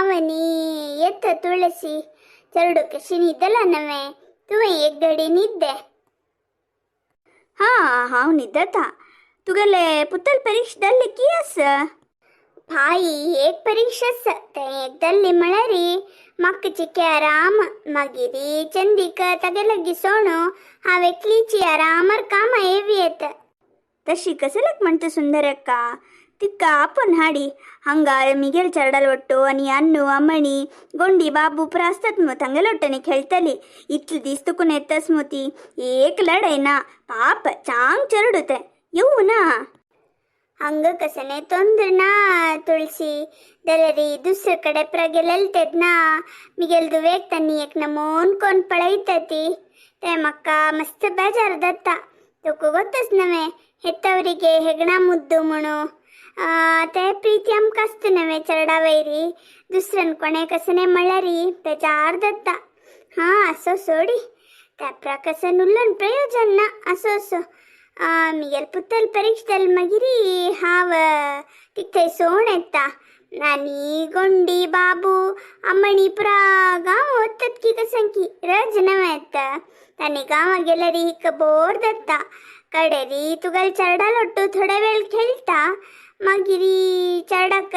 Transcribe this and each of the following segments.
हांव आनी येता तुळसी. चेडूं कशी न्हिदला नवें? तुवें एक घडी न्हिद्दे. हां, हांव न्हिदता. तुगेले पुतल परीक्षा जाल्ली की आसा? भाई, एक परीक्षा आसा. तें एक जाल्ली म्हळ्यार म्हाका चिके आराम. मागीर चंदीक तागे लागीं सोणू हांव एकलीची आरामार कामां येवी येता. तशी कसल्याक म्हणटा सुंदरक्का? तिका आपोवन हाडी. हांगा मिगेल चेरडाल ಒಟ್ಟು आनी अन्नू, अम्मणी, गोंडी बाबू पुरा आसतात मु, तांगेले ಒಟ್ಟನೆ खेळटली. इतले दीस तुकून येतास मु ती. एक लढाय ना पाप, चांग चेरडू तें. येवू ना? हंग कसने ತೊಂದ್ರೆ ना तुळसी. जाल्यार दुसरे कडेन पुरा गेलेले तेन्ना मिगेल दुवेक तांणी एक नमून कोण पळयता ती. ते म्हाका मस्त बेजार जाता. तुका गोतच नवें, हेत्तवರಿಗೆ हेगणा मुद्दू म्हणू. ते प्रीती आमकां आसता नवें चेरडा वयरी. दुसऱ्यान कोणें कसने म्हणल्यार बेजार जाता. हां, असो सोडी, त्या कसन उलोवन प्रयोजन ना. असो असो, मिगेल पुतल परीक्षा जाली मागीर हांव तिका थंय सोण येता. आनी गोंडी बाबू, अम्मणी पुरा गांव वतात की कसं की रज नवें येता. आनी गांवां गेल्यार हिका बोर जाता. कडेरी तुगेले चेरडा लोट्टू थोडे वेळ खेळटा. मागीर चेरडाक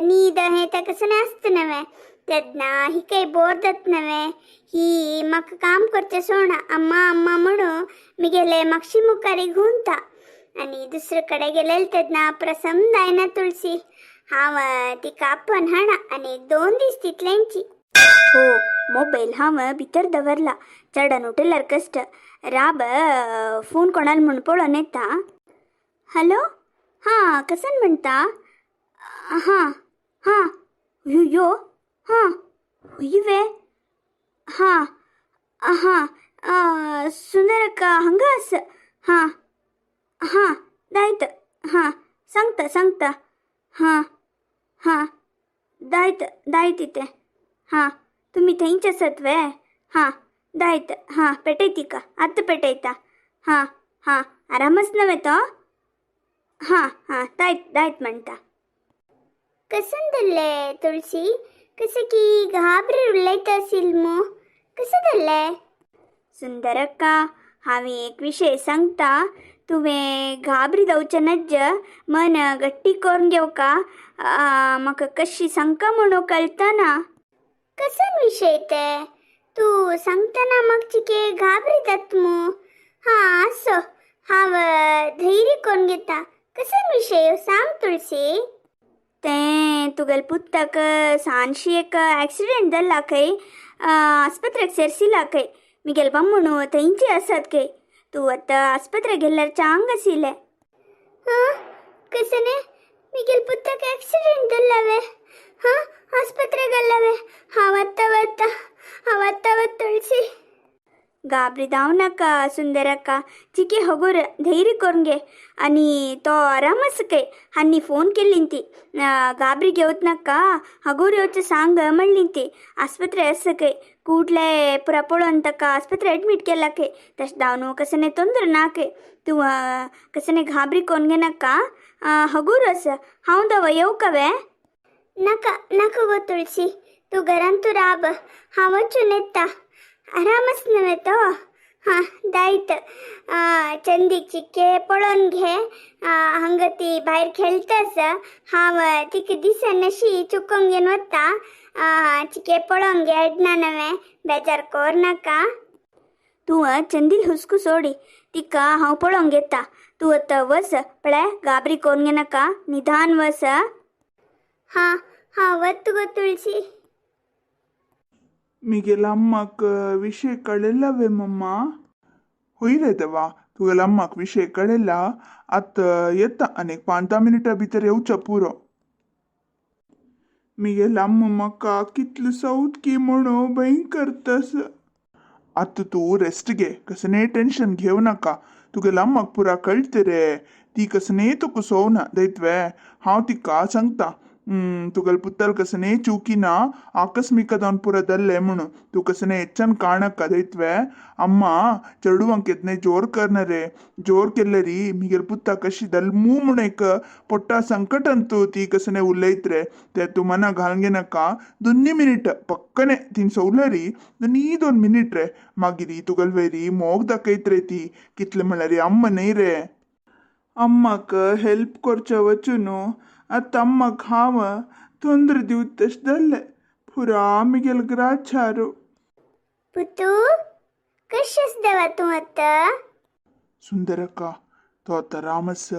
न्हीद हें तें कसलें आसता नवें, तेन्ना हिकय बोर जाता नवें. ही म्हाका काम करचें सोडना, अम्मा अम्मा म्हणून मिगेले मागशी मुखार घुंवता. आनी दुसरे कडेन गेलेले तेन्ना प्रसन्न जायना तुळसी. हांव तिका आपोवन हाडा आनी एक दोन दीस तितल्यांची. हो, मोबायल हांव भितर दवरला. चेरडान उठल्यार कश्ट. राब, फोन कोणाल म्हूण पळोवन येता. हॅलो, हां, कसन म्हणटा? हां हां, यो, हां, हुंय वे? हां हां, सुंदरक्का हांगा आसा. हां हां, दायत. हां, सांगता सांगता. हां हां, दायत दायत तें. हां, तुमी थंयच आसात वे? हां, दायत. हां, पेटय तिका, आतां पेटयता. हां हां, आरामच नव्हे तो. हां हां, दायत दायत म्हणटा. कसन जाल्लें तुळसी? कसं की घाबरी उलयता आसील मू? कसं जाल्लें? सुंदरक्का, हांवें एक विशय सांगता, तुवें घाबरी जावचें नज्ज. मन गट्टी करून घेवका. म्हाका कशी सांगका म्हणून कळतना. कसन विशय ते? तूं सांगतना म्हाका चिके घाबरी जाता मू. हां, असो, हांव धैर्य करून घेता. कसन विशय सांग तुळसी. तें तुगेले पुताक सानशी एक एक्सिडेंट जाल्ला खंय. आस्पत्रेक सेरसिला खंय. मिगेल बामणू थंयचे आसात खंय. तूं आतां आस्पत्रेक गेल्यार चांग आशिल्लें. हां, कसने मिगेल पुताक एक्सिडेंट जाल्ला वे? हां, आस्पत्रेक गेल्ला वे? हांव आत्तां वता, हांव आत्तां वता तुळसी. गाबरी जावं नाका सुंदरक्का. चिके हगूर धैर्य करून घे. आनी तो आरामच खंय. हांणी फोन केल्ली ती. गाबरी घेवत नाका, हगूर येवचें सांग म्हणली ती. आस्पत्रे आसा खंय. कुडले पुरा पळोवन ताका आस्पत्रे एडमीट केला खंय. तशें जावन कसलें तोंदर ना खंय. तूं कसलें घाबरी करून घेनाका, हगूर आसा. हांव दवा येवका वे? नाका नाका गो तुळसी, तूं घरांत तूं राब. हांव वचून येता. आरामच नव्हे तो? हां, दायत. चंदीक चिके पळोवन घे. हांगा ती भायर खेळटा आसा. हांव तिका दिसनशी चुकोवन घेवन वता. चिके पळोवन घे, अडना नवें. बेजार कर नाका. तूं चंदील हुस्कू सोडी, तिका हांव पळोवंक घेता. तूं आतां वच. पळय, गाबरी करून घेनाका, निधान वच. हां हां, वत गो तुळसी. मिगेल अम्माक विषय कळिल्लवे मम्मा? हुयरेदवा, तुगेल अम्माक विषय कळिल्ला. आत येता, आनीक 5-10 मिनटां भितर येवचो पुरो. मिगेल अम्मा म्हाका कितलो सौत म्हणू भयंकर तस. आतां तूं रेस्ट घे, कसलें टेन्शन घेव नाका. तुगेल अम्माक पुरा कळत रे. ती कसलें तुका सोवना दैतवे. हांव तिका सांगता. तुगेले पुत्तल कसने चुकी ना आकस्मिक दावन पुरा दल्ले म्हणून तूं कसने ಹೆಚ್ಚನ್ ಕಾಣಕ್ಕ ಅದೈತ್ವೆ. ಅಮ್ಮ ಚರ್ಡುವಂಕೆತ್ನೆ ಜೋರ್ ಕರ್ನರೆ ಜೋರ್ ಕೆಲ್ಲರಿ ಮಿಗೆಲ್ ಪುತ್ತ ಕಶಿ ದಲ್ ಮೂ ಮುಣೆಕ್ ಪೊಟ್ಟ ಸಂಕಟ ಅಂತೂ ತೀ ಕಸನೆ ಉಲ್ಲೈತ್ರೆ. ते तूं मना घालून घेनाका. दोन्ही मिनिट पक्कने थिंग उरले दोनी 2 मिनिट रे. मागीर तुगेले वेरी मोग दाखयत रे ती. कितले म्हणल्यार अम्मा न्हय रे. अम्माक हेल्प करचे वचून आतां अम्माक हांव ತೊಂದರೆ दिवत तशें जाल्लें. पुरा मिगेल ग्राचारू. पुतू, कशें देवा तूं आतां? सुंदरक्का, तो आतां रामस.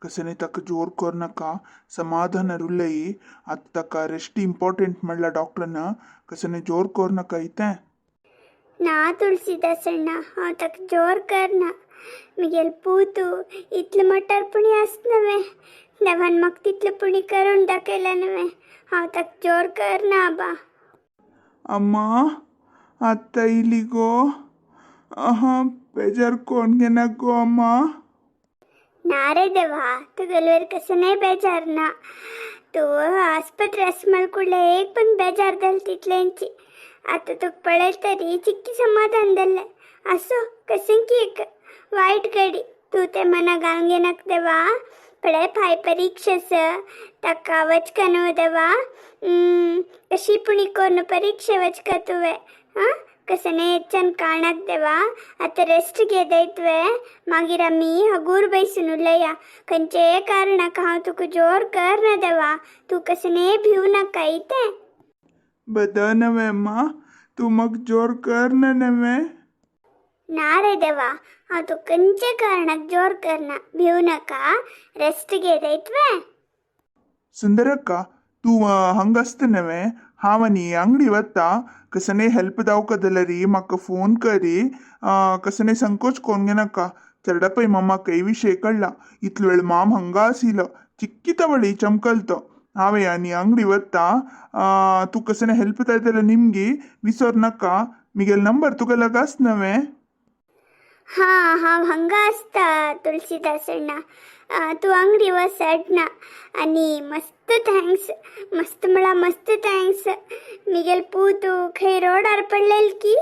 कसने ताका जोर कोरनाका, समाधान उरलई. आतां ताका रेस्ट इंपॉर्टंट म्हणला डॉक्टरान. कसने जोर कोरनाका इतें. ना तुळसीदासण्णा, हांव ताका जोर करना. मिगेल पूतू इतलें मटर पुणी आसत नव्हे. देवान म्हाका तितलें पुणी करून दाखयलें नव्हे. हांव ताका जोर करना आबा. अम्मा, आतां इली गो. आहा, बेजार कोण घेना गो अम्मा. ना रे देवा, तुगेले वयर कसं बेजार ना. तूं आस्पत्रे आस म्हण कुडले एक पण बेजार जालें तितलेंची. आतां तुका पळयतरी चिक्की समाधान जालें. आसूं, कशें की एक वायट घडी. तूं तें मना घालून घेनाका देवा. पळय, फाय परीक्षा आसा, ताका वचका न्हू देवा. कशी पुणी करून परीक्षा वचका तुवें. आं, कसने ಹೆಚ್ಚನ್ ಕಾಣಕ್ देवा. आतां रेस्ट घेताय तुवें, मागीर आमी हगूर बैसून उलया. खंयचेय कारणाक हांव तुका जोर करना देवा. तूं कसने भिवू नाका इतें. बद नव्हे अम्मा, तूं म्हाका जोर करना नव्हे. ना रे देवा, हांव तुका खंयचे कारणाक जोर करना. भिवू नाका, रेस्ट घेताय तुवें. सुंदरक्का, तूं हांगा आसता नव्हे? हांव आनी अंगडी वता. कसने हेल्प दावका जाल्यार म्हाका फोन करी. कसने संकोच कोन घेनाका. चेरडा पय मामाक हे विशय कळ्ळा. इतलो वेळ माम हांगा आशिल्लो, चिक्कीता वळी चमकल तो. हांवें आनी अंगडी वता. तूं कसने हेल्प जाय जाल्यार निमगी, विसर नाका. मिगेल नंबर तुका लागीं आसा नव्हे? हां, हांव हांगा आसता तुळसीदासण्णा. तूं अंगडी वच अडना. आनी मस्त thanks, मस्त म्हळ्यार मस्त thanks. मिगेल पूतू खंय रोडार पडलेल की.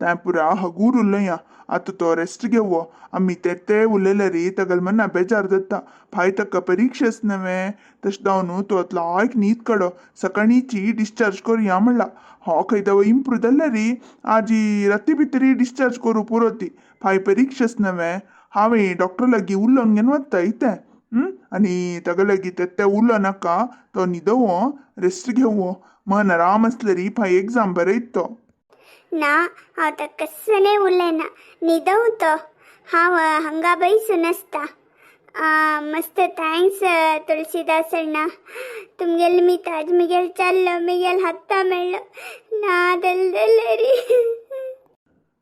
तें पुरा हगूर उलया. आतां तो रेस्ट घेवो. आमी ते ते उलयले रे तागेले मना बेजार जाता. फाय ताका परीक्षा आसा नव्हे. तशें जावन तो आतां लायक न्हीद काडो. सकाळींची डिस्चार्ज करुया म्हणला. हो खंय दव इम्प्रूव जाल्यार रे आजी राती भितरी डिस्चार्ज करूं पुरो ती. फाय परीक्षा आसा नव्हे. हांवें डॉक्टर लागीं उलोवन घेवन वता इतें. आनी ताका लागीं ते ते उलो नाका. तो न्हिदोवो, रेस्ट घेवो. मन आराम आसल्यार रे फाय एग्जाम बरयत तो. ना, हांव ताका कसलें उलयना. न्हिदोवं तो, हांव हांगा बैसून आसता. मस्त thanks तुळसीदासण्णा. तुमगेले मिताज मिगेल चल्लो, मिगेल हत्ता मेळ्ळो ना दल री.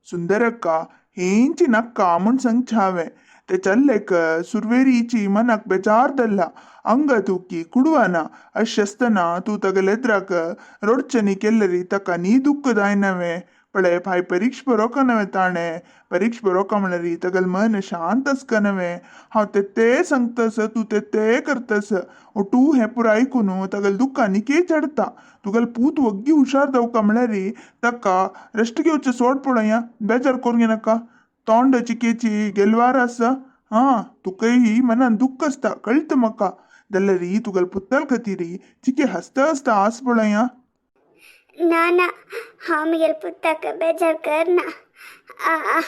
सुंदरक्का, हेंची नक्का म्हूण सांगचें हांवें. ते चल्लेक सुरवेरीची मनाक बेजार जाल्ला. अंग तुकी कुडवाना. अशें आसतना तूं तागेले एद्राक रोडचें केल्लें री ताका न्ही दुख्ख जायना. पळय, फाय परीक्षा बरोवका नव्हे ताणें. परीक्षा बरोवका म्हणल्यार तागेलें मन शांत आसका नव्हे. हांव ते ते सांगतस, तूं ते ते करतस. तूं हें पुरो आयकून तागेलें दुख्ख आनीकय चडता. तुगेलो पूत वग्गी हुशार जावका म्हणल्यार ताका रेस्ट घेवचें सोड पळोवया. बेजार करून घेनाका. तोंड चिकेची गेलवार आसा. हां, तुकाय मनान दुख्ख आसता, कळटा म्हाका. जाल्यार तुगेले पुत्तल खातीर चिके हसता हसता आस पळोवया. ना ना, हांव मिगेल पुताक बेजार करना.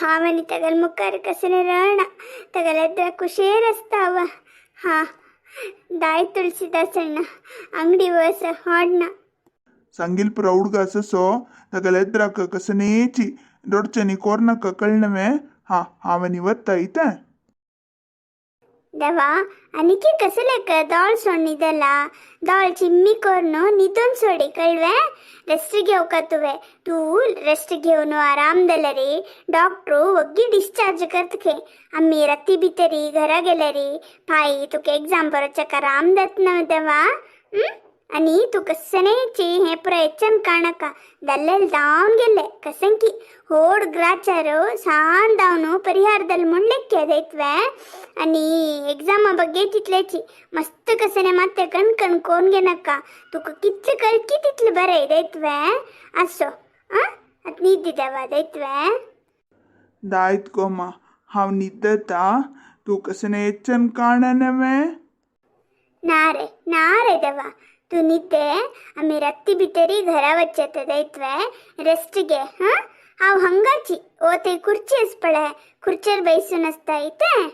हांव आनी तागेले मुखार कसलें रडना. तागेले एद्रा कुशेर आसता हांव. हां, दाय तुळसीदासण्णा, अंगडी वस हाडना. सांगील पुरा हुडग आसा. तागेले एद्राक कसनेची रोडचेंनी कोरनाका, कळ्ळें? हां, हांव आनी वता इतें. देवा, आनीकी कसलेक दोळ सोड न्हिदला. दोळ चिम्मी करून न्हिदून सोडी, कळ्ळें? रेस्ट घेवका तुवें. तूं रेस्ट घेवन आराम जाल्यार डॉक्टर वग्गी डिस्चार्ज करता खंय. आमी राती भितरी घरा गेल्यार फाय तुका एग्जाम बरोवच्याक आराम जाता न्हय देवा. आनी तूं कसनेची हें पुराय काणका दल्लेल धांवन गेल्ले कसंकी होड ग्राचारो सान धांवन ಪರಿಹಾರದಲ್ಲಿ ಮುಂಡಕ್ಕೆ ಅದೈತ್ವೆ. आणि एक्झामा ಬಗ್ಗೆ तितल्याची मस्त कसने माते कण कण कोण घेनाका. तुका कितले कळकी तितले बरें दैत्वे. असो आ आतां न्हिद देवा दैत्वे. दायत गोमा, हांव न्हिदता. तूं कसने येच्चन काणनवे. ना रे ना रे देवा, तूं न्हिदे. आमी राती भितरी घरा वचता दैत्वे. रेस्ट घे. हां, हांव हांगाची ओ ते खुर्ची आस पळय, खुर्चेर बैसून आसता इतें.